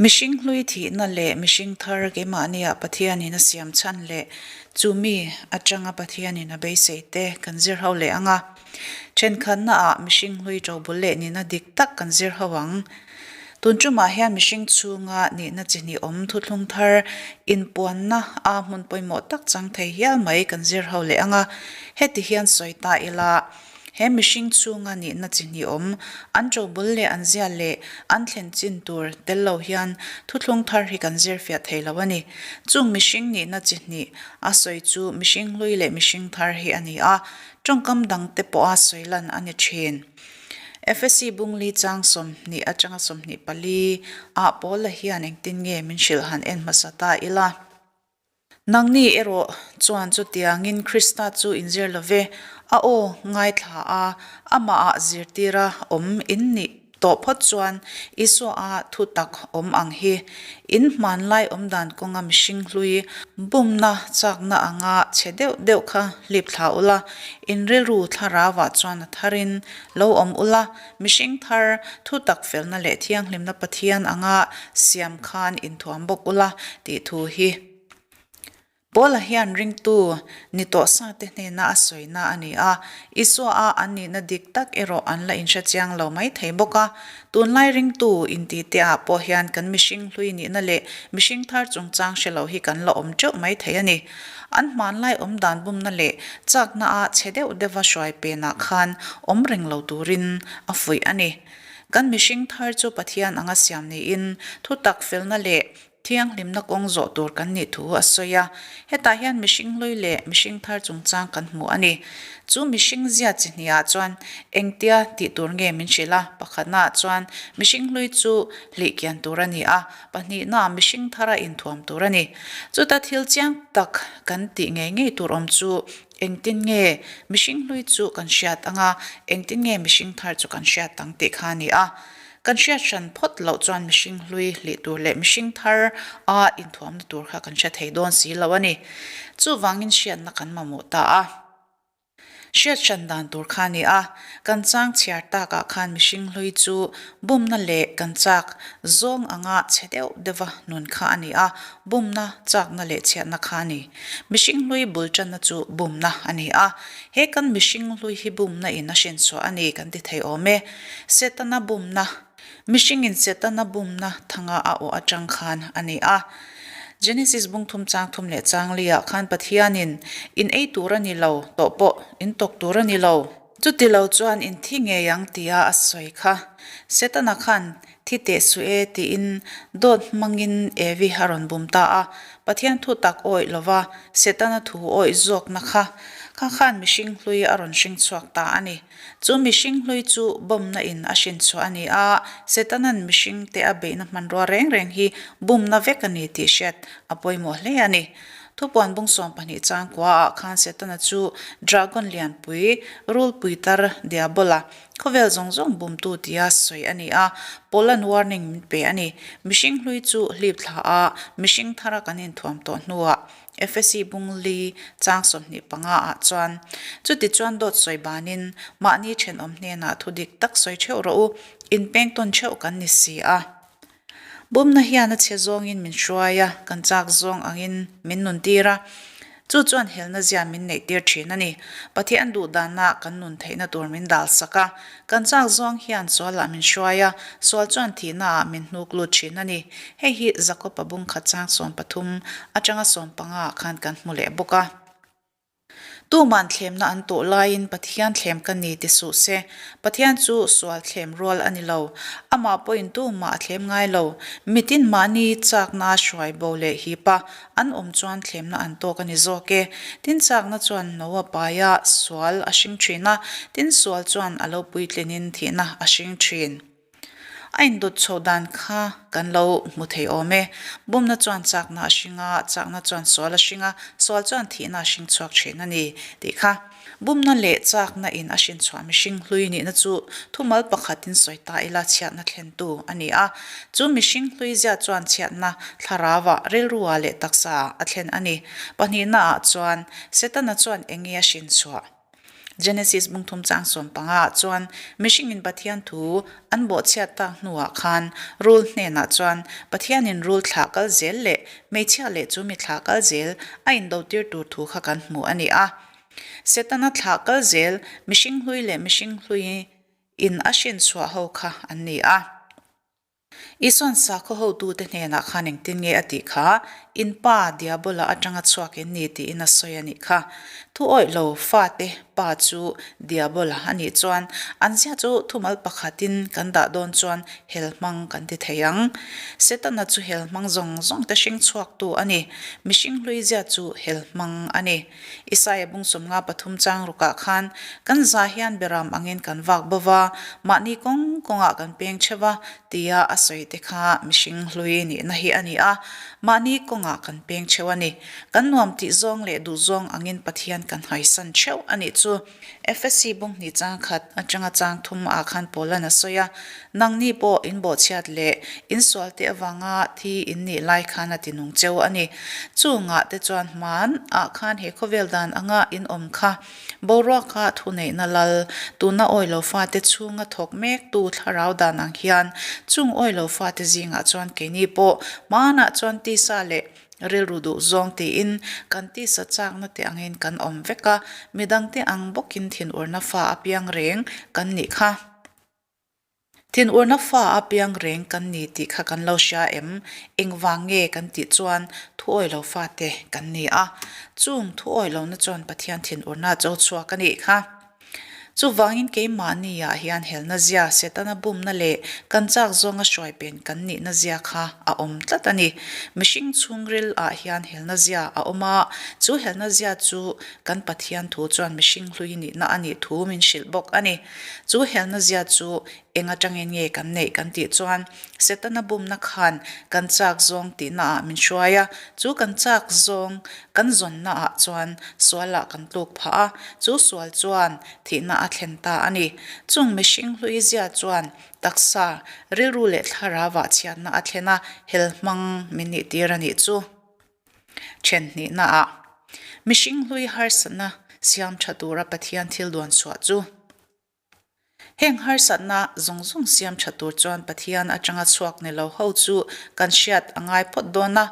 Mihring hlui thihna leh mihring thar keimahniah Pathianin a siam chhan leh chu mi atanga Pathianin a beisei te kan zir ho leh ang a. Thenkhatnaah mihring hlui ṭobul leh nihna dik tak kan zir ho ang. Tun ṭumah hian mihring chhunga nihna chi hnih awm thuthlung thar inpuanna a hmun pawimawh tak chang thei hial mai kan zir ho leh ang a. Heti hian sawi ta ila. He mihring chhunga nihna chi hnih awm, an ṭobul leh an zia leh an thlen chin tur tel lo hian thuthlung thar hi kan zir fiah thei lo a ni. Chung mihring nihna chi hnih a sawi chu mihring hlui leh mihring thar hi a ni a, ṭawngkam dangte pawha sawi lan a ni ṭhin. Efesi bungli chang 20 aṭanga 24 ah Paula hian engtin nge min hrilh han en hmasa ta ila? Nangni erawh chuan chutiangin Krista chu inzir lo ve, a aw ngaithla a, amahah zirtira awm in nih tawh phawt chuan Isua-a thu tak awm ang hi in hmanlai awmdan kawnga mihring hlui bumna chakna anga chhe deuh deuh kha hlip thla ula, in rilru thlarauah chuan a tharin lo awm ula, mihring thar thu tak felna leh thianghlimna Pathian anga siam khan inthuam bawk ula tih thu hi Paula hian ringtu ni tawh sa te hnena a sawina a ni a, Isua a an nihna dik tak erawh an la inhre chiang lo mai thei bawk a. Tunlai ringtu inti te ah pawh hian kan mihring hlui nihna leh mihring thar chungchang hre lo hi kan la awm teuh mai thei a ni. An hmanlai awm dan bumna leh chakna a chhe deuh deuha hruai penah khan awm reng lo turin a fuih a ni. Kan mihring thar chu Pathian anga siam niin thutak felna leh Thianghlimna kawng zawh tur kan nih thu a sawi a, hetah hian mihring hlui leh mihring thar chungchang kan hmu a ni. Chu mihring zia chi hniah chuan engtia tih tur nge min hrilh a, pakhatnaah chuan mihring hlui chu hlih kian tur a ni a, pahnihnaah mihring thara inthuam tur a ni. Chuta thil chiang tak kan tih ngei ngei tur awm chu engtin nge mihring hlui chu kan hriat ang a, engtin nge mihring thar chu kan hriat ang tih kha a ni a. Kan hriat hran phawt loh chuan mihring hlui hlih tur leh mihring thar a inthuamna tur kha kan hre thei dawn si lo a ni. Chuvangin hriatna kan mamawh ta a. Hriat hran dan tur kha a ni a, kan chang chhiar takah khan mihring hlui chu bumna leh kan chak zawng anga chhe deuh deuha nun kha a ni a, bumna, chakna leh chhiatna kha a ni. Mihring hlui bul tanna chu bumna a ni a, he kan mihring hlui hi bumna in a hrinchhuah a ni kan ti thei awm e. Setana bumna, Mihringin Setana bumna thanga a awh atang khan a ni a. Genesis bung thum chang thum leh chang liah khan Pathianin, In ei tur a ni lo, tawh pawh in tawk tur a ni lo. Chuti lo chuan in thi ngei ang tia a sawi kha. Setana khan thi teh suh e tiin dawt hmangin Evi a rawn bum ta a. Pathian thu tak awih lova Setana thu awih zawkna kha kha khan mihring hlui a rawn hring chhuak ta a ni. Chu mihring hlui chu bumna in a hrin chhuah a ni a, Setanan mihring te a beihna hmanrua reng reng hi bumna vek a ni tih hriat a pawimawh hle a ni. Thupuan bung 12 chang kua ah khan Setana chu dragon lianpui, rulpui tar, diabola, khawvel zawng zawng bumtu tia sawi a ni a, Paula'n warning min pe a ni. Mihring hlui chu hlip thla a, mihring thara kan inthuam tawh hnuah Efesi bung li chang 25 ah chuan, Chuti chuan dawt sawi banin mahni thenawm hnenah thu dik tak sawi theuh rawh u, inpeng tawn theuh kan ni si a. Bumna hian a chhe zawngin min hruai a, kan chak zawng angin min nun tir a. Chu chuan helna zia min neih tir thin a ni. Pathian duhdanah kan nun theihna tur min dal sak a. Kan chak zawng hian sualah min hruai a, sual chuan thihnaah min hnuk lut thin a ni. Hei hi Jakob-a bung khat chang 13 atanga 15 ah khan kan hmu leh bawk a. Tuman thlemna an tawh laiin Pathian thlem ka ni ti suh se. Pathian chu sual thlem rual a ni lo. Amah pawhin tumah a thlem ngai lo. Mitin mahni chakna hruai bo leh hip a, An awm chuan thlemna an tawk a ni zawk e. Tin chakna chuan no a pai a, sual a hring thin a, tin sual chuan a lo puitlinin thihna a hring thin. A indawt chhoh dan kha kan lo hmu thei awm e. Bumna chuan chakna a hring a, chakna chuan sual a hring a, sual chuan thihna a hring chhuak thin a ni tih kha. Bumna leh chakna in a hrinchhuah mihring hlui nihna chu thumal pakhatin sawi ta ila chhiatna thlentu a ni a. Chu mihring hlui zia chuan chhiatna thlarauah, rilruah leh taksaah a thlen a ni. Pahnihnaah chuan Setana chuan eng nge a hrinchhuah? Genesis bungthum chang 15 ah chuan mihringin Pathian thu an bawhchhiat tak hnuah khan rul hnenah chuan Pathianin rul thlah kal zel leh hmeichhia leh chu mi thlah kal zel a indotir tur thu kha kan hmu a ni a. Setana thlah kal zel mihring hlui leh mihring hlui in a hrinchhuah ho kha an ni a. Isuan sakhaw hotute hnenah khan engtin nge a tih kha? In pa Diabola atanga chhuak in ni tiin a sawi a nih kha. Thu awih lo fate pa chu Diabola a nih chuan an zia chu thumal pakhatin kan dah dawn chuan hel hmang kan ti thei ang. Setana chu hel hmang zawng zawng te hring chhuaktu a ni. Mihring hlui zia chu hel hmang a ni. Isaia bung 53 chang rukah khan kan za hian beram angin kan vak bo va, mahni kawng kawngah kan peng theuh a tia a sawi te kha mihring hlui nihna hi a ni a, mahni kawngah kan peng theuh a ni. Kan nuam tih zawng leh duh zawng angin Pathian kan haisan theuh a nih chu. Efesi bung hnih chang khat atanga chang thum ah khan Paulan a sawi a, Nangni pawh in bawhchhiat leh in sual te avanga thi in nih lai khan a ti nung cheu a ni. Chungah te chuan hman ah khan he khawvel dan anga in awm kha boruaka thuneihna lal tuna awilo fate chhunga thawk mek tu thlarau dan ang hian chung awilo fate zingah chuan keini pawh hmanah chuan tisa leh Rilru duh zawng tiin kan tisa chakna te angin kan awm vek a, midangte ang bawkin thinurna fa a piang reng kan nih kha. Thinurna fa a piang reng kan ni tih kha kan lo hria em? Engvang nge kan tih chuan thuawi lo fate kan ni a, chung thuawi lohna chuan Pathian thinurna cho chhuak a nih kha. Chuvangin keimahni ah hian helna zia, Setana bumna leh kan chak zawnga hruai pen kan nihna zia kha a awm tlat a ni. Mihring chhungril ah hian helna zia a awm a, chu helna zia chu kan Pathian thu chuan mihring hlui nihna a nih thu min hrilh bawk a ni. Chu helna zia chu eng atangin nge kan neih kan tih chuan Setana bumna khan kan chak zawng tihna ah min hruai a, chu kan chak zawng kan zawnna ah chuan sual ah kan tluk phah a, chu sual chuan thihna a thlen ta a ni. Chung mihring hlui zia chuan taksa, rilru leh thlarau ah chhiatna a thlen a, hel hmang min nih tir a nih chu. Then hnihna ah mihring hlui harsatna siam tha tura Pathian thil duan chhuah chu. Heng harsatna zawng zawng siam tha tur chuan Pathian atanga chhuak ni lo ho chu kan hriat a ngai phawt dawn a.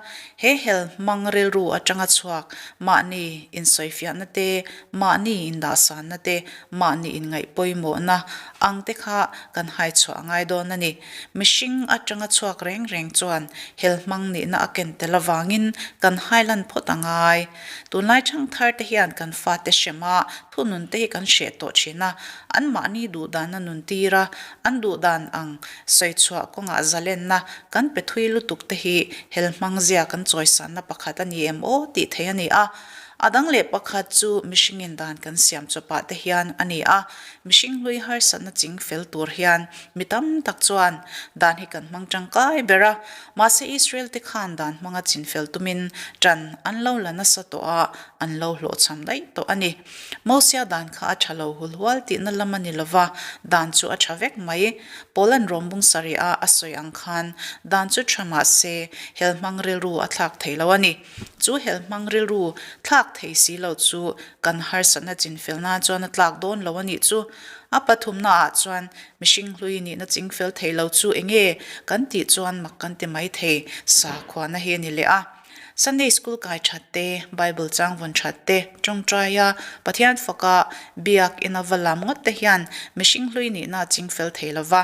He hel hmang rilru atanga chhuak mahni insawifiahna te, mahni indahsanna te, mahni inngaih pawimawhna ang te kha kan hai chhuah a ngai dawn a ni. Mihring atanga chhuak reng reng chuan hel hmang nihna a ken tel avangin kan hailan phawt a ngai. Tunlai thangthar te hian kan fate hrem a, thunun te hi kan hreh tawh thin a, anmahni duhdana nun tir a, an duhdan ang sawichhuah kawngah zalenna kan pe thui lutuk te hi helhmang zia kan chawisanna pakhat a ni em aw tih theih a ni a. A dang leh pakhat chu mihringin dan kan siam chawpah te hian a ni a, mihring hlui harsatna ching fel tur hian mi tam tak chuan dan hi kan hmang tangkai ber a, mahse Israel te khan dan hmanga chinfel tumin tan an lo la nasa tawh a, an lo hlawhchham daih tawh a ni. Mosia dan kha a tha lo hulhual tihna lam a ni lova, dan chu a tha vek mai. Paula'n Rawmbung sarih a a sawi ang khan dan chu tha mah se helhmang rilru a thlak thei lo a ni. Chu helhmang rilru thlak thei si lo chu kan harsatna chinfel nan chuan a tlak dawn lo a nih chu. A pathumna ah chuan mihring hlui nihna chingfel thei lo chu enge kan tih chuan mak kan ti mai thei sakhuana hi a ni leh a. Sunday School kai that te, Bible chang vawn that te, tawngtai a, Pathian faka biak ina va lam ngawt te hian mihring hlui nihna a ching fel thei lo va.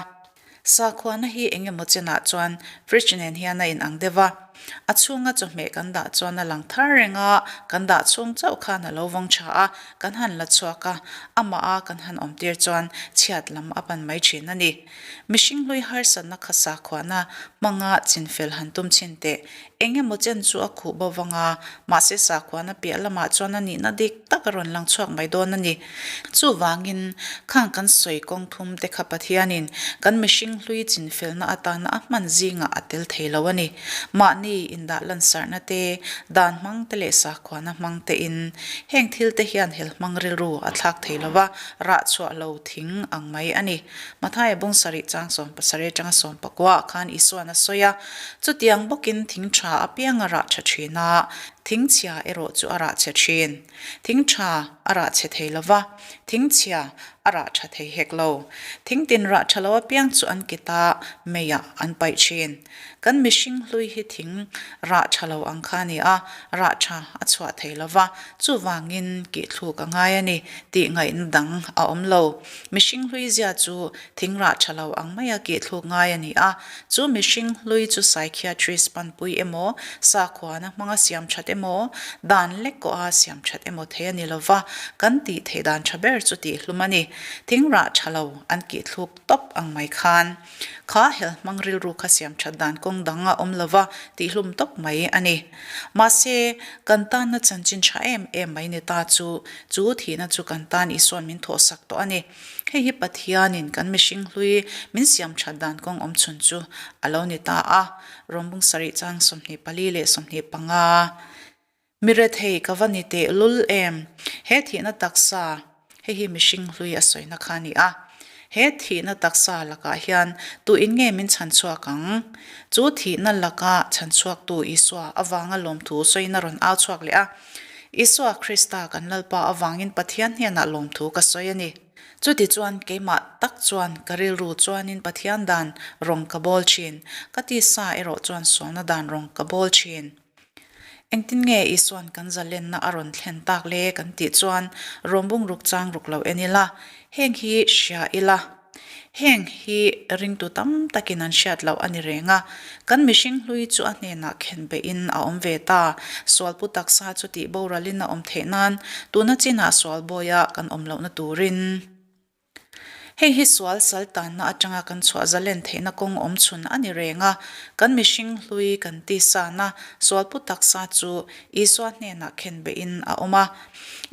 Sakhuana hi eng emaw chenah chuan fridge nen hian a inang deuh a, a chhunga chawhmeh kan dah chuan a lang thar reng a, kan dah chhung chauh khan a lo vawng tha a, kan han la chhuak a, amah a kan han awmtir chuan chhiat lam a pan mai thin a ni. Mihring hlui harsatna kha sakhuana hmanga chinfel han tum chhin teh. Eng emaw chen chu a khuh bo vang a, mahse sakhuana piah lamah chuan a nihna dik tak a rawn lang chhuak mai dawn a ni. Chuvangin, khang kan sawi kawng thum te kha Pathianin kan mihring hlui chinfelna atana a hman zingah a tel thei lo a ni. Mahni indah lansarhna te, dan hmang te leh sakhuana hmang tein heng thil te hian helhmang rilru a thlak thei lo va, rah chhuah lo thing ang mai a ni. Mathaia bung sarih chang 17 atanga 19 ah khan Isuan a sawi a, chutiang bawkin thing tha apiang a rah tha thin a. Thing chhia erawh chu a rah chhe thin. Thing tha a rah chhe thei lo va, thing chhia a rah tha thei hek lo. Thing tin rah tha lo apiang chu an kit a, meiah an paih thin. Kan mihring hlui hi thing rah tha lo ang kha a ni a, rah tha a chhuah thei lo va, chuvangin kihthluk a ngai a ni tih ngaihna dang a awm lo. Mihring hlui zia chu thing rah tha lo ang maia kihthluk ngai a ni a, chu mihring hlui chu psychiatrist panpui emaw, sakhuana hmanga siam that emaw, dan lek kawha siam that emaw thei a ni lo va, kan tih theih dan tha ber chu tihhlum a ni. Thing rah tha lo an kihthluk tawp ang mai khan. Kha hel hmang rilru kha siam that dan kawng dang a awm lo va, tihhlum tawp mai a ni. Mahse, kan tanna chanchin tha em em mai ni ta chu, chu thihna chu kan tan Isua'n min thawhsak tawh a ni. Hei hi Pathianin kan mihring hlui min siam that dan kawng awm chhun chu a lo ni ta a, Rawmbung sarih chang 24 leh 25. Mi rethei ka va ni teh lul em? He thihna taksa, hei hi mihring hlui a sawina kha a ni a. He thihna taksa lakah hian tuin nge min chhan chhuak ang? Chu thihna laka chhan chhuaktu Isua avanga lawmthu sawina rawn au chhuak leh a. Isua Krista kan Lalpa avangin Pathian hnenah lawmthu ka sawi a ni. Chutichuan keimah tak chuan ka rilru chuanin Pathian dan rawng ka bawl thin, ka tisa erawh chuan sualna dan rawng ka bawl thin. Engtin nge Isua'n kan zalenna a rawn thlen tak le kan tih chuan rawmbung ruk chang ruk lo en ila, heng hi hria ila. Heng hi ringtu tam takin an hriat loh a ni reng a, kan mihring hlui chu a hnenah khen beihin a awm ve ta. Sualpu taksa chu tih boralin a awm theih nan tuna chinah sual bawia kan awm lohna turin. Hei hi sual sal tanna atanga kan chhuah zalen theihna kawng awm chhun a ni reng a, kan mihring hlui kan tisana sualpu taksa chu Isua hnenah khen beihin a awm a.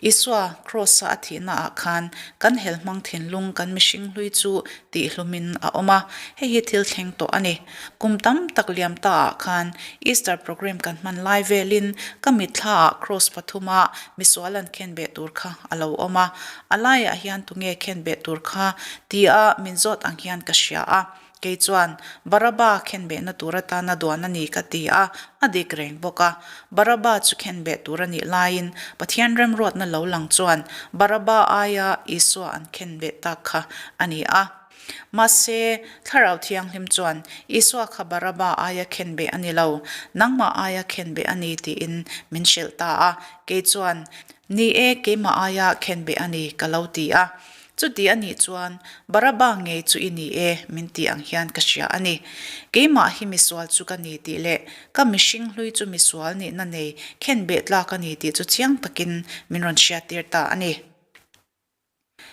Isua Kraws-a a thihnaah khan kan helhmang thinlung kan mihring hlui chu tihhlumin a awm a, hei hi thil thleng tawh a ni. Kum tam tak liam taah khan Easter program kan hman lai velin ka mitthlaah Kraws pathuma misual an khen beh tur kha a lo awm a, A laiah hian tunge khenbeh tur kha tia min zawt ang hian ka hria a, kei chuan Baraba khenbehna tur atana duan a ni ka ti a, a dik reng bawk a. Baraba chu khenbeh tur a nih laiin Pathian remruatna lo lang chuan Baraba aia Isua an khenbeh tak kha a ni a. Mahse, Thlarau Thianghlim chuan Isua kha Baraba aia khenbeh a ni lo, nangmah aia khenbeh a ni tiin min hrilh ta a, kei chuan Ni e, keimah aia khenbeh a ni, ka lo ti a. Chuti a nih chuan, Baraba ngei chu i ni e, min tih ang hian ka hria a ni. Keimah hi misual chu ka ni tih leh ka mihring hlui chu misual nihna nei khenbeh tlak a ni tih chu chiang takin min rawn hriattir ta a ni.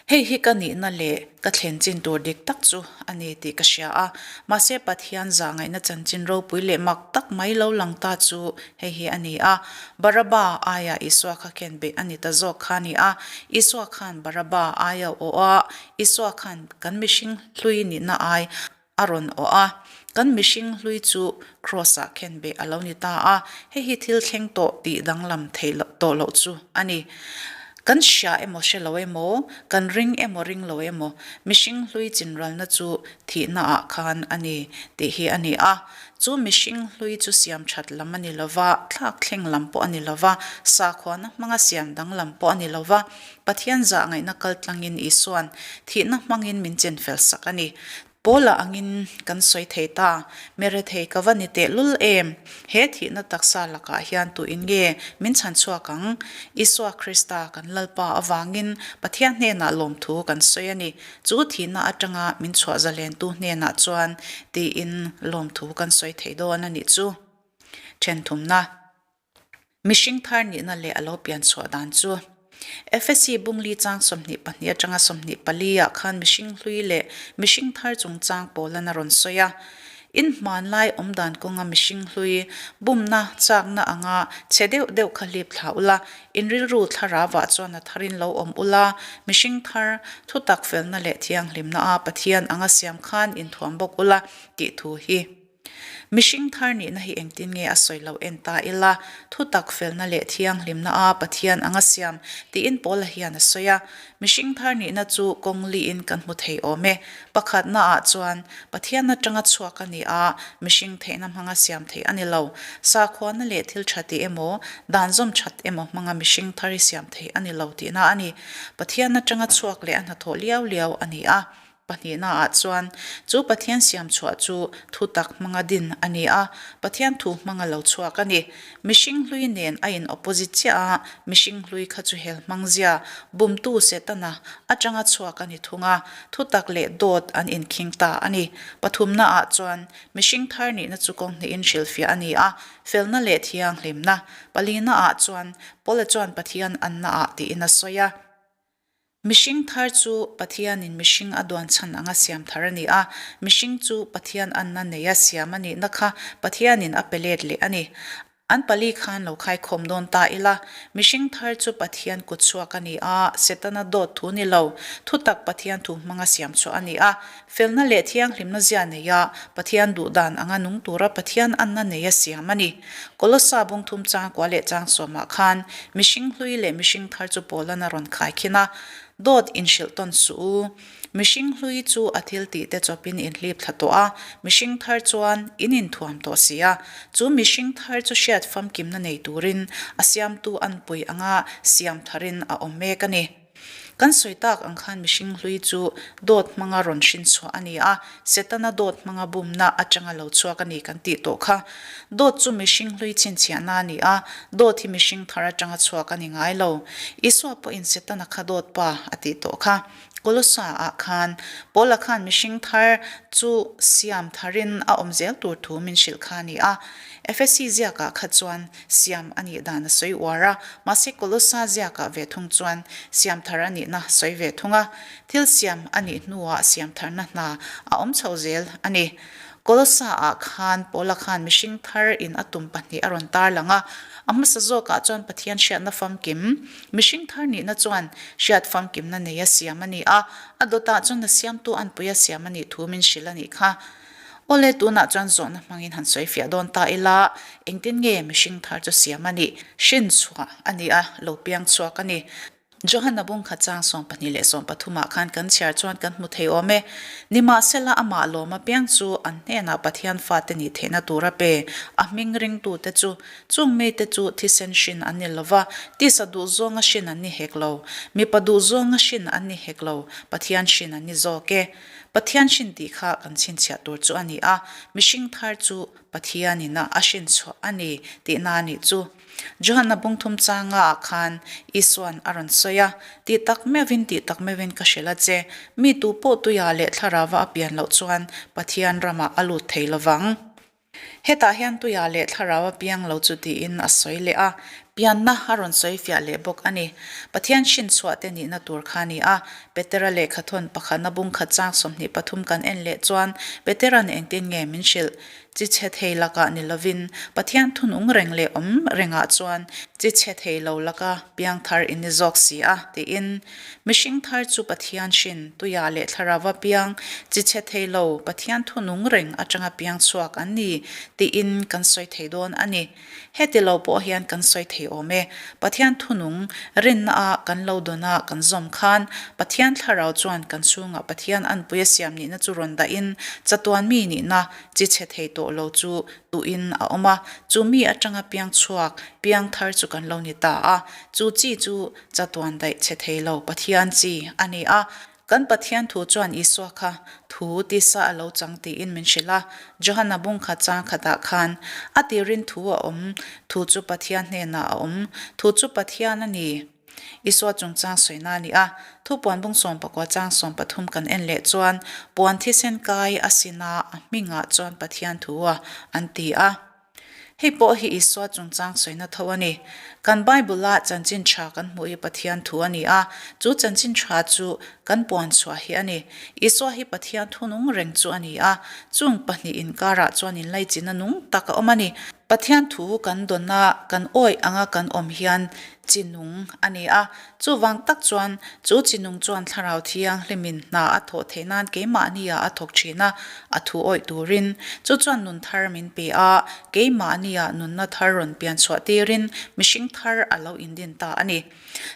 Hei hi ka nihna leh ka thlen chin tur dik tak chu a ni tih ka hria a, mahse Pathian zahngaihna chanchin ropui leh mak tak mai lo lang ta chu hei hi a ni a, Baraba aia Isua kha khen beih a ni ta zawk kha a ni a, Isua khan Baraba aia awh a, Isua khan kan mihring hlui nihna ai a rawn awh a, kan mihring hlui chu Kraws-ah khen beh a lo ni ta a, hei hi thil thleng tawh tih danglam theih tawh loh chu a ni. Kan hria emaw hre lo emaw, kan ring emaw ring lo emaw, mihring hlui chinralna chu thihnaah khan a ni tih hi a ni a. Chu mihring hlui chu siam that lam a ni lo va, thlak thleng lam pawh a ni lo va, sakhuana hmanga siam danglam pawh a ni lo va, Pathian zah ngaihna kal tlangin Isua'n thihna hmangin min chenfel sak a ni. Paula angin kan sawi thei ta, Mi rethei ka va ni tehlul em? He thihna taksa lakah hian tuin nge min chhan chhuak ang? Isua Krista kan Lalpa avangin Pathian hnenah lawmthu kan sawi a ni. Chu thihna atanga min chhuah zalentu hnenah chuan tiin lawmthu kan sawi thei dawn a nih chu. Thenthumna. Mihring thar nihna leh a lo pian chhuah dan chu. Efesi bungli chang 22 atanga 24 ah khan mihring hlui leh mihring thar chungchang pawlan a rawn sawi a. In hmanlai awm dan kawnga mihring hlui bumna chakna anga chhe deuh deuh kha hlip thla ula, in rilru thlarauah chuan a tharin lo awm ula, mihring thar thutak felna leh thianghlimna a Pathian anga siam khan inthuam bawk ula tih thu hi. Mihring thar nihna hi engtin nge a sawi loh en ta ila, thutak felna leh thianghlimna a Pathian anga siam tiin Paula hian a sawi a. Mihring thar nihna chu kawng liin kan hmu thei awm e. Pakhatna ah chuan Pathian atanga chhuak a ni a, mihring theihna hmanga siam theih a ni lo. Sakhuana leh thil tha tih emaw, dan zawm that emaw hmanga mihring thar hi siam theih a ni lo tihna a ni. Pathian atanga chhuak leh a hnathawh liau liau a ni a. Pahnihna ah chuan chu Pathian siam chhuah chu thu tak hmanga din a ni a, Pathian thu hmanga lo chhuak a ni. Mihring hlui nen a in opposite chiah a, mihring hlui kha chu hel hmang zia, bumtu Setana atanga chhuak a ni thung a, thu tak leh dawt an inkhing ta a ni. Pathumna ah chuan mihring thar nihna chu kawng hnihin hrilhfiah a ni a, felna leh thianghlimna. Palina ah chuan Paula chuan Pathian anna ah tiin a sawi a. Mihring thar chu Pathianin mihring a duan chhan anga siam thar a ni a, mihring chu Pathian anna neia siam a nihna kha Pathianin a pe let leh a ni. An pali khan lo khaikhawm dawn ta ila, mihring thar chu Pathian kut chhuak a ni a, Setana dawt thu ni lo, thutak Pathian thu hmanga siam chhuah a ni a, felna leh thianghlimna zia neia Pathian duh dan anga nung tura Pathian anna neia siam a ni. Kolossa bungthum changkua leh changsawmah khan mihring hlui leh mihring thar chu Paulan a rawn khaikhin a, Dawt inhrilh tawn suh u. Mihring hlui chu a thil tih te chawpin inhlip thla tawh a, mihring thar chuan in inthuam tawh si a. Chu mihring thar chu hriat famkimna nei turin a siamtu anpui anga siam tharin a awm mek a ni. Kan sawi tak ang khan mihring hlui chu dawt hmanga rawn hrin chhuah a ni a, Setana dawt hmanga bumna atanga lo chhuak a ni kan tih tawh kha. Dawt chu mihring hlui chhinchhiahna a ni a, dawt hi mihring thar atanga chhuak a ni ngai lo. Isua pawhin Setana kha dawt pa a tih tawh kha. Kolosa ah khan Paula khan mihring thar chu siam tharin a awm zel tur thu min hrilh kha a ni a. Efesi ziakah kha chuan Siam a nih dan a sawi uar a, mahse Kolossa ziakah ve thung chuan siam thar a nihna sawi ve thung a, thil siam a nih hnuah siam tharna hna a awm chho zel a ni. Kolossa-ah khan Paula khan mihring thar in a tum pahnih a rawn tar lang a, a hmasa zawkah chuan Pathian hriatna famkim, mihring thar nihna chuan hriat famkimna neia siam a ni a, a dawtah chuan a siamtu anpuia siam a nih thu min hrilh a nih kha. Awle, tunah chuan zawhna hmangin han sawi fiah dawn ta ila, engtin nge mihring thar chu siam a nih? Hrin chhuah a ni a, lo piang chhuak a ni. Johanna bungkhat chang 12 leh 13 ah khan kan chhiar chuan kan hmu thei awm e. Nimahsela amah lawm apiang chu an hnenah Pathian fate nih theihna tur a pe. A hming ringtute chu chung mite chu thisen hrin an ni lova, tisa duhzawnga hrin an ni hek lo, mipa duhzawnga hrin an ni hek lo, Pathian hrin an ni zawk e. Pathian hrin tih kha kan chhinchhiah tur chu a ni a, mihring thar chu Pathianin a a hrin chhuah a ni tihna a nih chu. Johanna bungthum changa ah khan Isuan a rawn sawi a, Tih tak meuhin, tih tak meuhin ka hrilh a che, mi tu pawh tuia leh thlarauva a pian loh chuan Pathian ramah a lut thei lovang. Hetah hian tuia leh thlarau a piang lo chu tiin a sawi leh a, pianna a rawn sawi fiah leh bawk a ni. Pathian hrin chhuah te nihna tur kha a ni a, Petera lehkhathawn pakhatna bungkhat chang 23 kan en leh chuan Petera'n engtin nge min hrilh? Chi chhe thei lakah ni lovin Pathian thunung reng leh awm rengah chuan chi chhe thei lo laka piang thar i ni zawk si a, tiin. Mihring thar chu Pathian hrin, tuia leh thlarauva piang, chi chhe thei lo, Pathian thu nung reng atanga piang chhuak an ni tiin kan sawi thei dawn a ni. Heti lo pawh hian kan sawi thei awm e. Pathian thu nung rinna a kan lo dawn a kan zawm khan Pathian thlarau chuan kan chhungah Pathian anpui a siam nihna chu rawn dahin chatuan mi nihna chi chhe thei tawh lo chu tuhin a awm a, chu mi atanga piang chhuak, piang thar chu kan lo ni ta a, chu chi chu Chatuan daih che thei lo Pathian chi a ni a. Kan Pathian thu chuan Isua kha thu tisa a lo chang tiin min hrilh a. Johana bungkhat chang khatah khan, A tirin thu a awm, thu chu Pathian hnenah a awm, thu chu Pathian a ni. Isua chungchang sawina a ni a. Thupuan bung 19 chang 13 kan en leh chuan, Puan thisen kai a sina a hmingah chuan Pathian thu a an ti a. Hei pawh hi Isua chungchang sawina tho a ni. Kan Bible-a chanchin tha kan hmuh hi Pathian thu a ni a, chu chanchin tha chu kan puan chhuah hi a ni. Isua hi Pathian thunung reng chu a ni a, chung pahnih inkarah chuan inlaichinna nung tak a awm a ni. Pathian thu kan dawn a, kan awih anga kan awm hian chi nung a ni a. Chuvang tak chuan chu chi nung chuan Thlarau Thianghlimin hna a thawh theih nan keimahnia a thawk thin a, a thu awih turin. Chu chuan nun thar min pe a, keimahnia nunna thar rawn pian chhuah tirin mihring thar a lo indin ta a ni.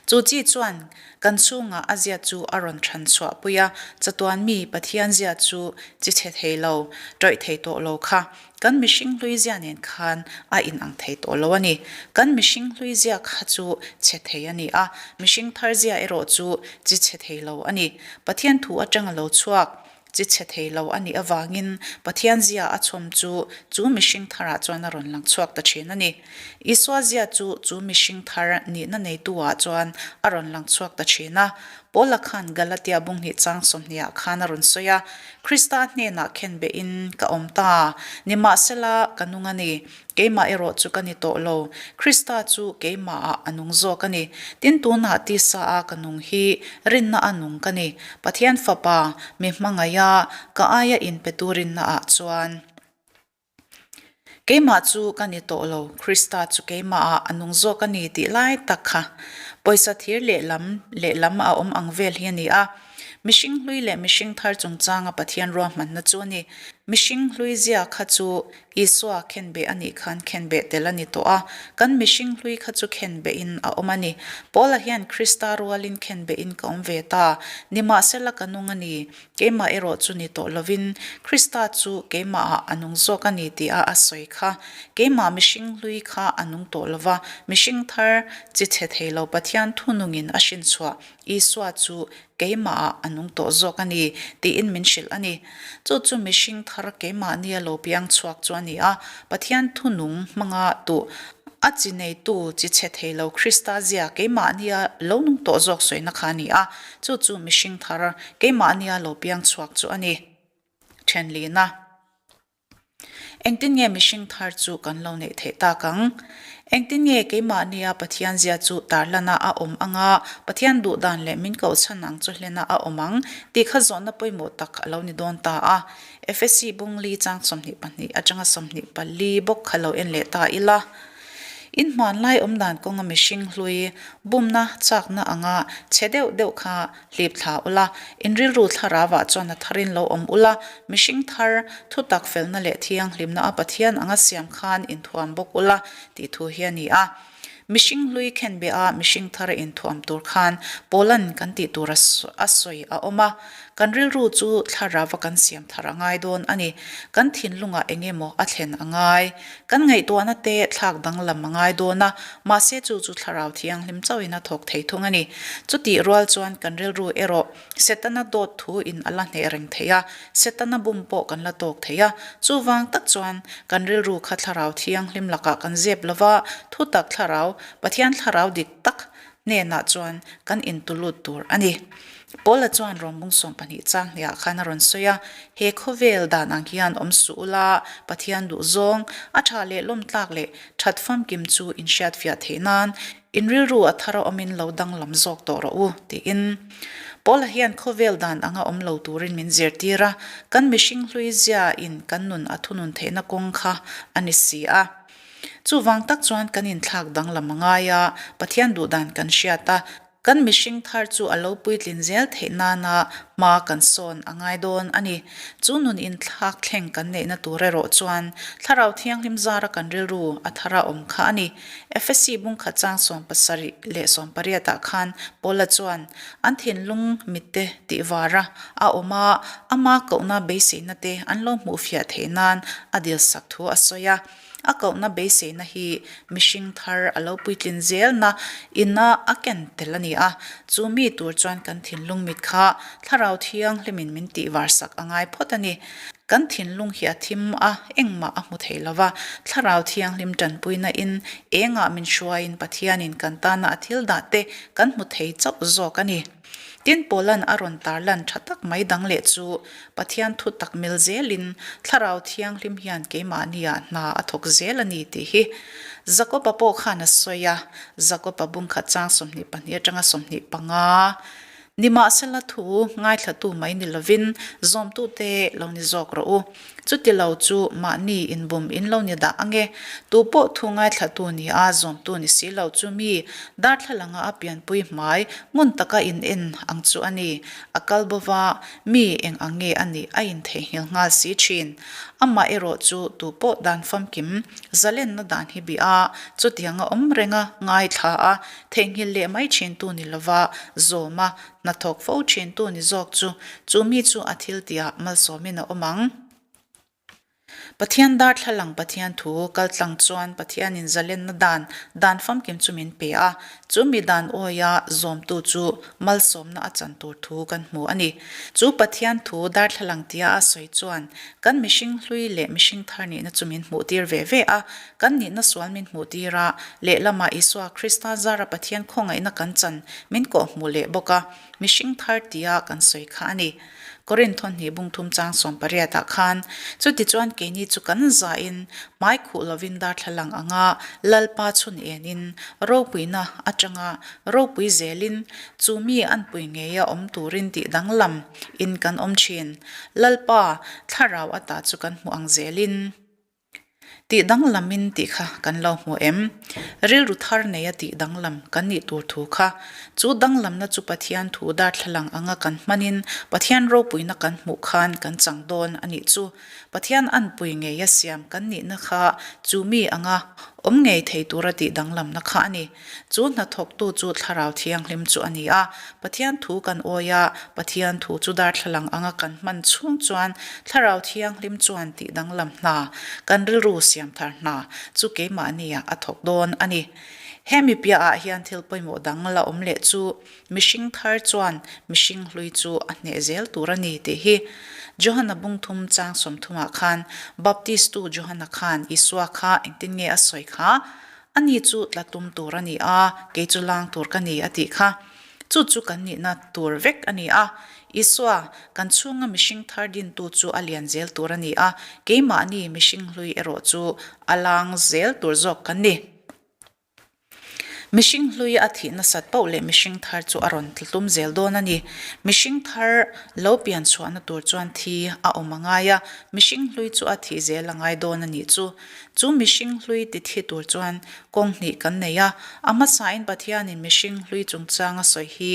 Chu chi chuan kan chhungah a zia chu a rawn than chhuah pui a, chatuan mi Pathian zia chu chi chhe thei lo, tawih thei tawh lo kha Kan mihring hlui zia nen khan a inang thei tawh lo a ni. Kan mihring hlui zia kha chu chhe thei a ni a, mihring thar zia erawh chu chi chhe thei lo a ni. Pathian thu atanga lo chhuak chi chhe thei lo a nih avangin Pathian zia a chhawm chu chu mihring tharah chuan a rawn lang chhuak ta thin a ni. Isua zia chu chu mihring thar nihna neitu-ah chuan a rawn lang chhuak ta thin a. Paula khan Galatia bunghnih chang sawmhnih ah khan a rawn sawi a, Krista hnenah khen behin ka awm ta, nimahsela ka nung a ni, keimah erawh chu ka ni tawh lo, Krista chu keimahah a nung zawk a ni. Tin tunah tisa a ka nung hi rinna a nung ka ni, Pathian Fapa, mi hmangaiha ka aia inpetu rinna ah chuan. Keimah chu ka ni tawh lo, Krista chu keimahah a nung zawk a ni tih lai tak kha pawisa thir lehlam lehlam a awm ang vel hi a ni a. Mihring hlui leh mihring thar chungchanga Pathian ruahmanna chu a ni. Mihring hlui zia kha chu Isua khenbeh a nih khan khenbeh tel a ni tawh a, kan mihring hlui kha chu khenbehin a awm a ni. Paula hian Krista rualin khenbehin ka awm ve ta, nimahsela ka nung a ni. Keimah erawh chu ni tawh lovin Krista chu keimahah a nung zawk a ni tia a sawi kha. Keimah mihring hlui kha a nung tawh lova, mihring thar chi chhe thei lo Pathian thunungin a hrinchhuah Isua chu keimahah a nung tawh zawk a ni tiin min hrilh a ni. Chu chu mihring thar keimahnia lo piang chhuak chu a ni a, Pathian thunung hmanga tuh A chi neitu chi chhe thei lo Krista zia keimahnia lo nung tawh zawk sawina kha a ni a, chu chu mihring thar keimahnia lo piang chhuak chu a ni. Thenlina. Engtin nge mihring thar chu kan lo neih theih tak ang? Engtin nge keimahnia Pathian zia chu tarlana a awm anga Pathian duh dan leh min kohchhan ang chu hlena a awm ang tih kha zawhna pawimawh tak a lo ni dawn ta a. Efesi bungli chang 22 atanga 24 bawk kha lo en leh ta ila. In hmanlai awmdan kawnga mihring hlui bumna chakna anga chhe deuh deuh kha hlip thla ula, in rilru thlarauah chuan a tharin lo awm ula, mihring thar thutak felna leh thianghlimna a Pathian anga siam khan inthuam bawk ula tih thu hi a ni a. Mihring hlui khenbeh a mihring thar a inthuam tur khan Poland kan tih tur a sawi a awm a. Kan rilru chu thlarau a kan siam thar a ngai dawn a ni. Kan thinlungah eng emaw a thlen a ngai. Kan ngaihtuahna te thlak danglam a ngai dawn a, mahse chu chu thlarau thianghlim chauhin a thawk thei thung a ni. Chutih rual chuan kan rilru erawh Setana dawt thu in a la hneh reng thei a, Setana bum pawh kan la tawk thei a. Chuvang tak chuan kan rilru kha thlarau thianghlim lakah kan zep lo va, thutak thlarau, Pathian thlarau dik tak hnenah chuan kan intulut tur a ni. Paula chuan Rawmbung 12 chang hniah khan a rawn sawi a, He khawvel dan ang hian awm suh ula, Pathian duh zawng, a tha leh lawmtlak leh that famkim chu inhriatfiah theih nan In rilru a thar a awmin lo danglam zawk tawh rawh u, tiin. Paula hian khawvel dan anga awm lo turin min zirtir a, kan mihring hlui zia in kan nun a thunun theihna kawng kha a ni si a. Chuvang tak chuan kan inthlak danglam a ngai a, Pathian duhdan kan hriat a, kan mihring thar chu a lo puitlin zel theih nana hma kan sawn a ngai dawn a ni. Chu nun inthlak thleng kan neihna tur erawh chuan Thlarau Thianghlim zara kan rilru a thar a awm kha a ni. Efesi bungkhat chang 70 leh 80 ah khan Paula chuan an thinlung mitte tih vara a awm a, ama kohna beiseina te an lo hmuh fiah theih nan a dilsak thu a sawi a. A kohna beiseina hi mihring thar a lo puitlin zelna ina a ken tel a ni a, chu mi tur chuan kan thinlung mit kha Thlarau Thianghlimin min tih varsak a ngai phawt a ni. Kan thinlung hi a thim a, engmah a hmu thei lo va, Thlarau Thianghlim tanpuina in engah min hruaiin Pathianin kan tana a thil dah te kan hmu thei chauh zawk a ni. Tin, Paula'n a rawn tarlan tha tak mai dang leh chu Pathian thu tak mil zelin Thlarau Thianghlim hian keimahniah hna a thawk zel a ni tih hi Jakoba pawh khan a sawi a, Jakoba bungkhat chang 22 atanga 25. Nimahsela thu ngaithlatu mai ni lovin zawmtute lo ni zawk rawh u. Chuti lo chu mahni inbum in lo ni dah ange. Tu pawh thu ngaithlatu ni a zawmtu ni si lo chu mi darthlalanga a pianpui hmai ngun taka in en ang chu a ni. A kal bo va, mi eng ang nge a nih a intheihnghilh nghal si thin. Amah erawh chu tu pawh dan famkim zalenna dan hi bih a, chutianga awm renga ngaithla a, Theihnghilh leh mai thintu ni lova zawm a, hnathawk fo thintu ni zawk chu, chu mi chu a thil tihah malsawmin a awm ang. Pathian darthlalang Pathian thu kaltlang chuan Pathianin zalenna dan, dan famkim chu min pe a, chu mi dan awia zawmtu chu malsawmna a chan tur thu kan hmu a ni. Chu Pathian thu darthlalang tia a sawi chuan kan mihring hlui leh mihring thar nihna chu min hmuhtir ve ve a, Kan nihna sual min hmuhtir a, lehlamah Isua Krista zara Pathian khawngaihna kan chan min kawhhmuh leh bawk a, mihring thar tia kan sawi kha a ni. Korinth hnih bungthum chang sawmpariatah khan, Chutichuan keini chu kan zain hmai khuh lovin darthlalang anga Lalpa chhun enin ropuina atanga ropui zelin chu mi anpui ngeia awm turin tih danglam in kan awm thin. Lalpa thlarau ata chu kan hmu ang zelin. Tih danglamin tih kha kan lo hmu em? Rilru thar neia tih danglam kan nih tur thu kha. Chu danglamna chu Pathian thu darthlalang anga kan hmanin Pathian ropuina kan hmuh khan kan chang dawn a nih chu. Pathian anpui ngeia siam kan nihna kha chu mi anga awm ngei thei tura tih danglamna kha a ni. Chu hnathawktu chu Thlarau Thianghlim chu a ni a, Pathian thu kan awi a, Pathian thu chu darthlalang anga kan hman chhung chuan Thlarau Thianghlim chuan tih danglam hna, kan rilru siam thar hna chu keimahniah a thawk dawn a ni. Hemi piahah hian thil pawimawh dang la awm leh chu mihring thar chuan mihring hlui chu a hneh zel tur a ni tih hi Johana bungthum chang sawmthumah khan Baptistu Johana khan Isua kha engtin nge a sawi kha? Ani chu tla tum tur a ni a, kei chu lang tur ka ni a tih kha. Chu chu kan nihna tur vek a ni a. Isua, kan chhunga mihring thar dintu chu a lian zel tur a ni a, keimahni mihring hlui erawh chu a lang zel tur zawk kan ni. Mihring hlui a thih nasat poh leh mihring thar chu a rawn tla tum zel dawn a ni. Mihring thar lo pian chhuahna tur chuan thi a awm a ngai a, mihring hlui chu a thih zel a ngai dawn a nih chu. Chu mihring hlui ti thi tur chuan kawng hnih kan nei a, a hmasain Pathianin mihring hlui chungchang a sawi hi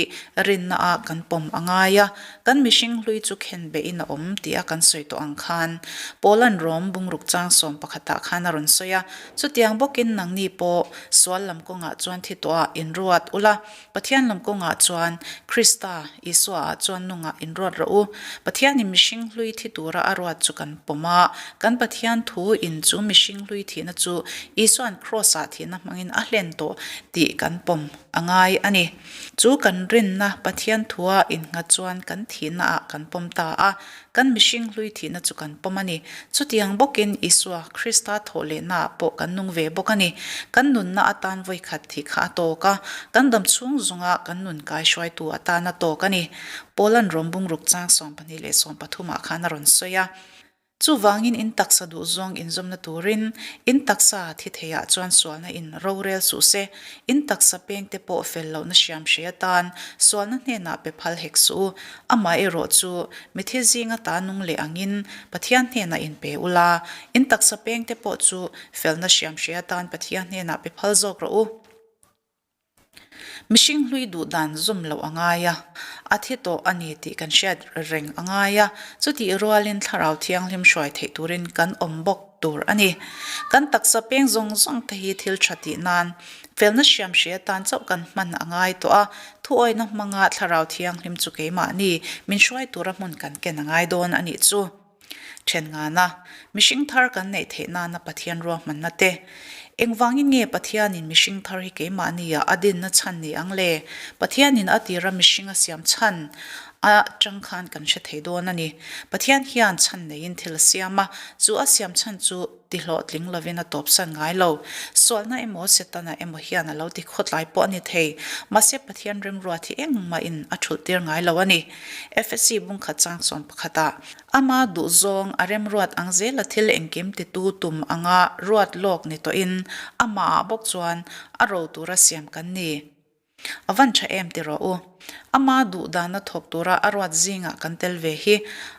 rinnaah kan pawm a ngai a, kan mihring hlui chu khen behin a awm tia kan sawi tawh ang khan Paula'n Rom bungruk chang sawm pakhatah khan a rawn sawi a, chutiang bawkin nangni pawh sual lam kawngah chuan thi tawhah inruat ula, Pathian lam kawngah chuan Krista Isuaah chuan nungah inruat rawh u. Pathianin mihring hlui thi tura a ruat chu kan pawm a, kan Pathian thu in chu mihring hlui thihna chu Isua'n Kraws-ah thihna hmangin a hlen tawh tih kan pawm a ngai a ni. Chu kan rinna Pathian thua innghat chuan kan thihnaah kan pawm ta a, Kan mihring hlui thihna chu kan pawm a ni. Chutiang bawkin Isua, Krista thawhlehnaah pawh kan nung ve bawk a ni. Kan nunna atan vawikhat thih kha a tawk a, kan dam chhung zunga kan nun kai hruaitu atan a tawk a ni. Paula'n Rom bungruk chang 12 leh 13 ah khan a rawn sawi a. Chuvangin in taksa duhzawng inzawmna turin in taksa thi theiah chuan sualna in rorel suh se. In taksa pengte pawh fel lohna hriam hrei atan sualna hnenah pe phal hek suh u. Amaherawh chu, mithi zinga ta nung leh angin Pathian hnenah inpe ula, in taksa pengte pawh chu felna hriam hre atan Pathian hnenah pe phal zawk rawh u. Mihring hlui duh dan zawm loh a ngai a, a thi tawh a ni tih kan hriat reng a ngai a, chutih rualin Thlarau Thianghlim hruai theih turin kan awm bawk tur a ni. Kan taksa peng zawng zawng te hi thil tha tih nan felna hriam hre atan chauh kan hman a ngai tawh a, thuawihna hmanga Thlarau Thianghlim chu keimahni min hruai tura hmun kan ken a ngai dawn a nih chu. Then ngana, mihring thar kan neih theih nana Pathian ruahmanna te. Engvangin nge Pathianin mihring thar hi keimahnia a dinna chhan ni ang le? Pathianin a tira mihring a siam chhan a tang khan kan hre thei dawn a ni. Pathian hian chhan neiin thil a siam a, chu a siam chhan chu ti hlawhtling lovin a tawpsan ngai lo. Sualna emaw Setana emaw hian a lo ti khawtlai pawh a ni thei. Mahse Pathian remruat hi engmahin a thulh tir ngai lo a ni. Efesi bungkhat chang sawm pakhatah, Ama duhzawng a remruat ang zela thil engkim titu tum anga ruat lawk ni tawhin amahah bawk chuan a ro tura siam kan ni. A van tha em ti rawh u. Ama duh dana thawk tura a ruat zingah kan tel ve hi.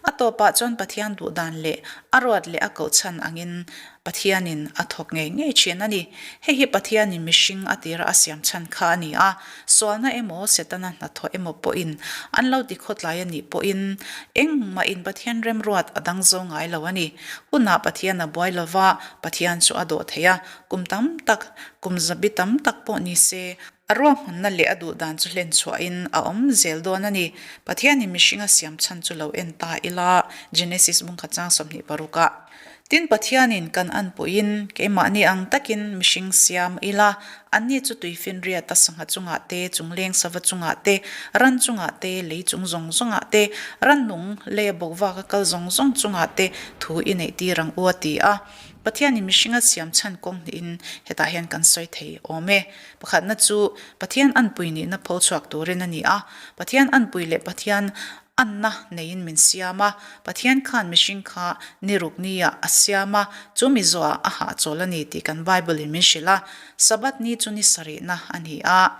A tawpah chuan Pathian duh dan leh a ruat leh a koh chhan angin Pathianin a thawk ngei ngei thin a ni. Hei hi Pathianin mihring a tira a siam chhan kha a ni a. Sualna emaw Setana hnathawh emaw pawhin an lo ti khawtlai a nih pawhin engmahin Pathian remruat a dang zo ngai lo a ni. Hunah Pathian a buai lova, Pathian chu a dawh thei a, Kum tam tak, kum zabi tam tak pawh ni se, a ruahmanna leh a duh dan chu hlen chhuahin a awm zel dawn a ni. Pathianin mihring a siam chhan chu lo en ta ila, Genesis bungkhat chang 26 ah. Tin, Pathianin kan an pawhin keimahni ang takin mihring siam ila, anni chu tuifinriat a sangha chungah te, chungleng sava chungah te, ran chungah te, lei chung zawng zawngah te, rannung lei a bawkvak a kal zawng zawng chungah te thu i neih tir ang u a ti a. Pathianin mihring a siam chhan kawng hnihin hetah hian kan sawi thei awm e. Pakhatna chu Pathian anpui nihna pho chhuak turin a ni a. Pathian anpui leh Pathian anna neiin min siam a. Pathian khan mihring kha ni ruk niah a siam a, chu mi zawhah a hahchawl a ni tih kan Bible-in min hrilh a. Sabbath ni chu ni sarihna a ni a.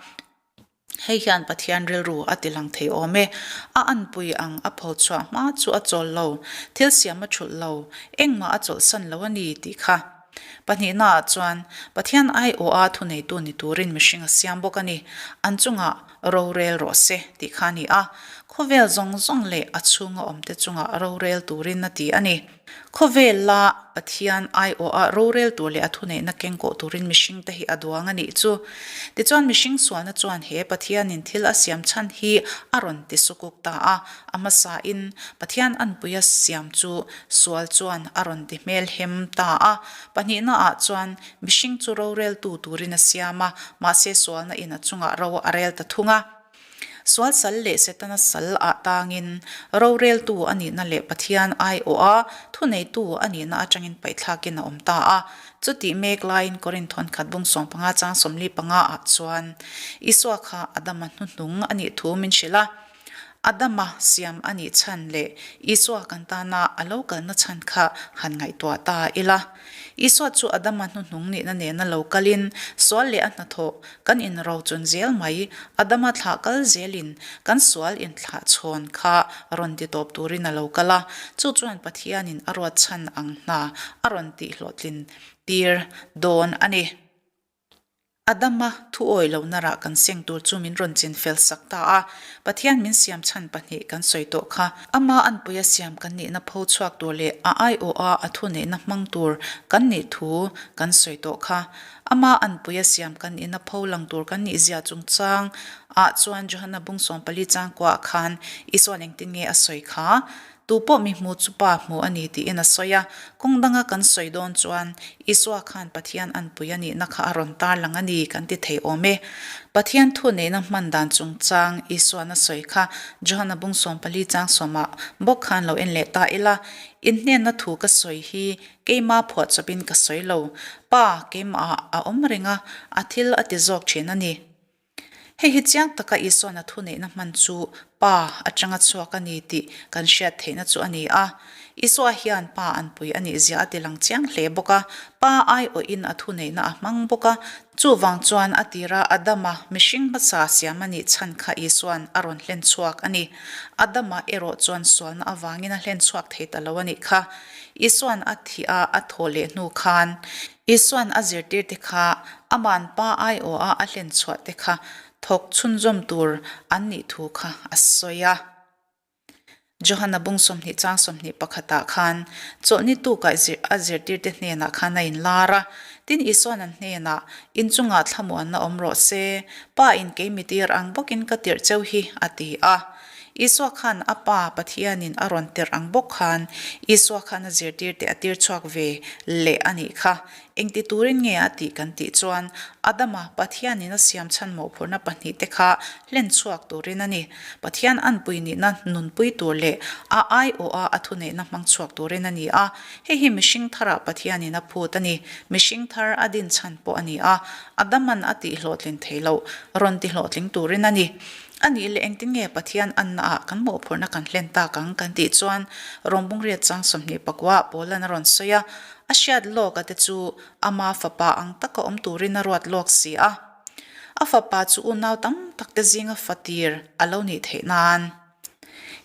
Hei hian Pathian rilru a ti lang thei awm e. A anpui ang a pho chhuah hma chu a chawl lo, thil siam a thulh lo, engmah a chawlhsan lo a ni tih kha. Pahnihnaah chuan, Pathian aiawha thuneitu ni turin mihring a siam bawk a ni. An chungah rorel rawh se tih kha a ni a. Khawvel zawng zawng leh a chhunga awmte chungah rorel turin a ti a ni. Khawvel la Pathian aiawha rorel tur leh a thuneihna kengkawh turin mihringte hi a duang a nih chu. Tichuan mihring sualna chuan he Pathianin thil a siam chhan hi a rawn ti sukuk ta a, a hmasain Pathian anpuia siam chu sual chuan a rawn ti hmelhem ta a. Pahnihnaah chuan mihring chu roreltu turin a siam a, mahse sualna in a chungah ro a rel ta thung a. Sual sal leh Setana sal ah tangin roreltu a nihna leh Pathian aiawha thuneitu a nihna atangin paihthlakin a awm ta a. Chutih mek laiin Korinth thawnkhat bung 15 chang 45 ah chuan Isua kha Adama hnuhnung a nih thu min hrilh a. Adama siam a nih chhan leh Isua kan tana a lo kalna chhan kha han ngaihtuah ta ila. Isua chu Adama hnuhnung nihna nena lo kalin sual leh a hnathawh kan inrochun zel mai. Adama thlah kal zelin kan sual inthlah chhawn kha rawn ti tawp turin a lo kal a, chu chuan Pathianin a ruat chhan ang hna a rawn tihhlawhtlin tir dawn a ni. Adama thu awi lohna rah kan seng tur chu min rawn chin fel sak ta a, Pathian min siam chhan pahnih kan sawi tawh kha. Ama anpuia siam kan nihna pho chhuak tur leh a aiawha a thuneihna hmang tur kan nih thu kan sawi tawh kha. Ama anpuia siam kan nihna pho lang tur kan nih zia chungchang ah chuan Johana bung 14 chang kuah khan Isuan engtin nge a sawi kha? Tu pawh mi hmu chu Pa hmu a ni tiin a sawi a, kawng danga kan sawi dawn chuan Isua khan Pathian anpui a nihna kha a rawn tarlang a ni kan ti thei awm e. Pathian thu neihna hman dan chungchang Isuan a sawi kha Johana bung 14 chang sawmah bawk khan lo en leh ta ila, Inhnenna thu ka sawi hi keima phuahchawpin ka sawi lo, Pa keimahah a awm reng a, a thil a ti zawk thin a ni. Hei hi chiang taka Isuan a thuneihna hman chu Pa atanga chhuak a ni tih kan hriat theihna chu a ni a. Isua hian Pa anpui a nih zia a ti lang chiang hle bawk a, Pa aiawhin a thuneihna a hmang bawk a. Chuvang chuan a tira Adama mihring hmasa siam a nih chhan kha Isuan a rawn hlen chhuak a ni. Adama erawh chuan sualna avangin a hlen chhuak thei ta lo a nih kha. Isuan a thih a a thawh leh hnu khan Isuan a zirtirte kha aman pa aiawha a hlen chhuah te kha thawk chhunzawm tur an nih thu kha a sawi a. Johana bung 20 chang 21 ah khan chawlhni tukah a zirtirte hnenah khan a inlar a. Tin Isuan an hnenah, Inchungah thlamuanna awm rawh se, Pa in kei mi tir ang bawkin ka tirh cheu hi, a ti a. Isua khan a Pa Pathianin a rawn tirh ang bawk khan Isua khan a zirtirte a tir chhuak ve leh a nih kha. Engti turin nge a tih kan tih chuan Adama Pathianin a siam chhan mawhphurhna pahnihte kha hlen chhuak turin a ni. Pathian anpui nihna nunpui tur leh a aiawha a thuneihna hmang chhuak turin a ni a. Hei hi mihring tharah Pathianin a phut a ni. Mihring thar a din chhan pawh a ni a. Adaman a tihhlawhtlin thei loh rawn tihlawhtling turin a ni. A nih leh engtin nge Pathian annaah kan mawhphurhna kan hlen tak ang kan tih chuan Rawngbungriat chang 24 Paulan a rawn sawi a, a hriat lawk a te chu ama fapa ang taka awm turin a ruat lawk si a. A Fapa chu unau tam takte zinga fatir a lo nih theih nan.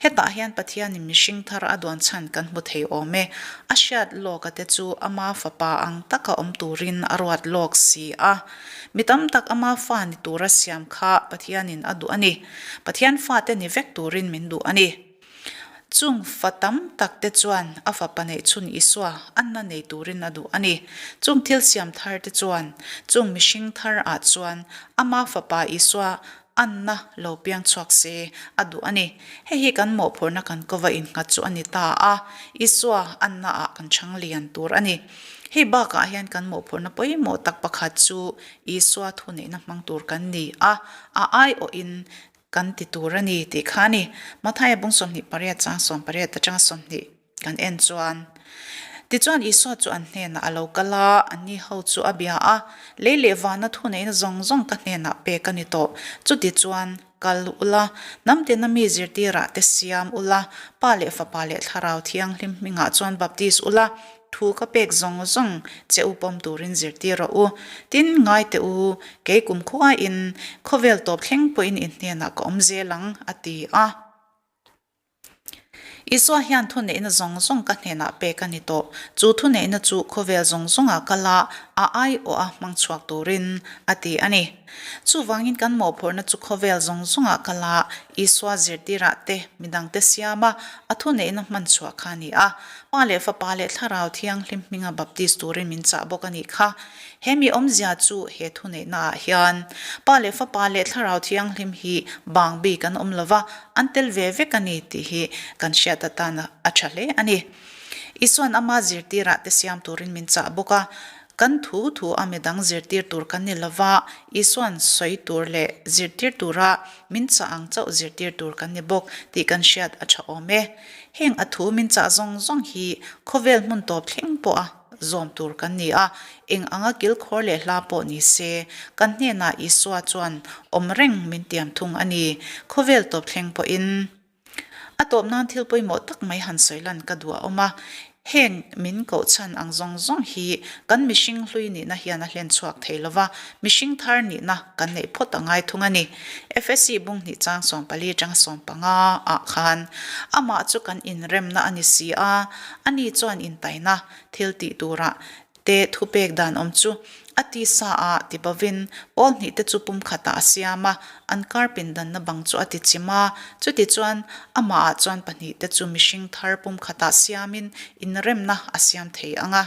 Hetah hian Pathianin mihring thar a duan chhan kan hmu thei awm e. A hriat lawka te chu ama Fapa ang taka awm turin a ruat lawk si a. Mi tam tak ama fa ni tura siam kha Pathianin a duh a ni. Pathian fate ni vek turin min duh a ni. Chung fa tam tak te chuan a fapa neihchhun Isua anna nei turin a duh a ni. Chung thil siam thar te chuan chung mihring thar ah chuan ama fapa Isua anna lo piang chhuak se a duh a ni. Hei hi kan mawhphurhna kan kova innghat chu a ni ta a, Isua anna ah kan chhang lian tur a ni. Hei bakah hian kan mawhphurhna pawimawh tak pakhat chu Isua thuneihna hmang tur kan ni a, a aiawhin Kan ti tur a ni tih kha a ni. Mathaia bung 28 chang 18 atanga 20 kan en chuan, Tichuan Isua chu an hnenah a lo kal a, anni ho chu a bia a, Lei leh vana thuneihna zawng zawng ka hnenah pek a ni tawh. Chuti chuan, Kal ula, hnam tina mi zirtirah te siam ula, Pa leh Fapa leh Thlarau Thianghlim hmingah chuan baptis ula, Thu ka pek zawng zawng che u pawm turin zirtir rawh u. Tin, ngai teh u, kei kum khuain khawvel tawp thleng pawhin in hnenah ka awm zel ang, a ti a. Isua hian thuneihna zawng zawng ka hnenah pek a ni tawh. Chu thuneihna chu khawvel zawng zawngah kal a, a aiawh a hmang chhuak turin a ti a ni. Chuvangin kan mawhphurhna chu khawvel zawng zawngah kal a, Isua zirtirah te midangte siam a, a thuneihna hman chhuah kha a ni a. Pa leh Fapa leh Thlarau Thianghlim hminga baptis turin min chah bawk a nih kha. He mi awmzia chu he thuneihna ah hian Pa leh Fapa leh Thlarau Thianghlim hi bang bik an awm lova, an tel ve vek a ni tih hi kan hriat atan a tha hle a ni. Isuan ama zirtirah te siam turin min chah bawk a, kan thu thu a midang zirtir tur kan ni lova, Isuan sawi tur leh zirtir tura min chah ang chauh zirtir tur kan ni bawk tih kan hriat a tha awm e. Heng a thu min chah zawng zawng hi khawvel hmun tawp thleng pawha zawm tur kan ni a, eng anga kilkhawr leh hla pawh ni se, kan hnenah Isua chuan awm reng min tiam thung a ni, khawvel tawp thleng pawhin. A tawp nan thil pawimawh tak mai han sawi lan ka duh a awm a, heng min koh chhan ang zawng zawng hi kan mihring hlui nihna hian a hlen chhuak thei lo va, mihring thar nihna kan neih phawt a ngai thung a ni. Efesi bung hnih chang 14 atanga 15 ah khan amah chu kan inremna a ni si a, ani chuan intaina thil tih turah te thupek dan awm chu a tisa ah ti bovin pawl hnih te chu pumkhatah a siam a, an kar pindanna bang chu a ti chim a, chutichuan amah ah chuan pahnih te chu mihring thar pumkhatah siamin inremna a siam thei ang a.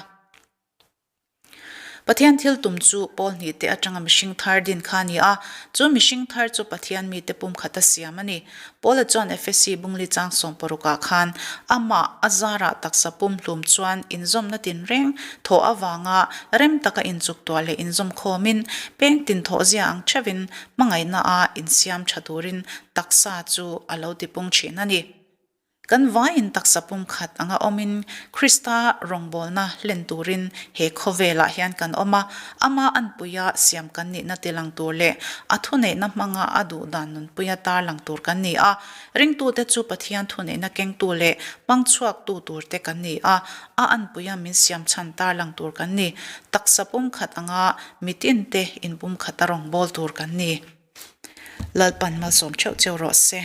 Pathian thil tum chu pawl hnih te atanga mihring thar din kha a ni a, chu mihring thar chu Pathian mite pumkhata siam a ni. Paula chuan Efesi bungli chang 60 ah khan amah a zarah taksa pumhlum chuan inzawmna tinreng thawh avanga rem taka inchuktuah leh inzawm khawmin peng tin thawhzia ang theuhin hmangaihna a insiam tha turin taksa chu a lo tipung thin a ni. Kan vaiin taksa pumkhat anga awmin Krista rawngbawlna hlen turin he khawvelah hian kan awm a, ama anpuia siam kan nihna tilang tur leh a thuneihna hmanga a duhdan nunpuia tarlang tur kan ni a. Ringtute chu Pathian thuneihna kengtu leh hmangchhuaktu turte kan ni a, a anpuia min siam chhan tarlang tur kan ni. Taksa pumkhat anga mitinte inpumkhata rawngbâwl tur kan ni. Lalpan malsawm theuh cheu rawh se.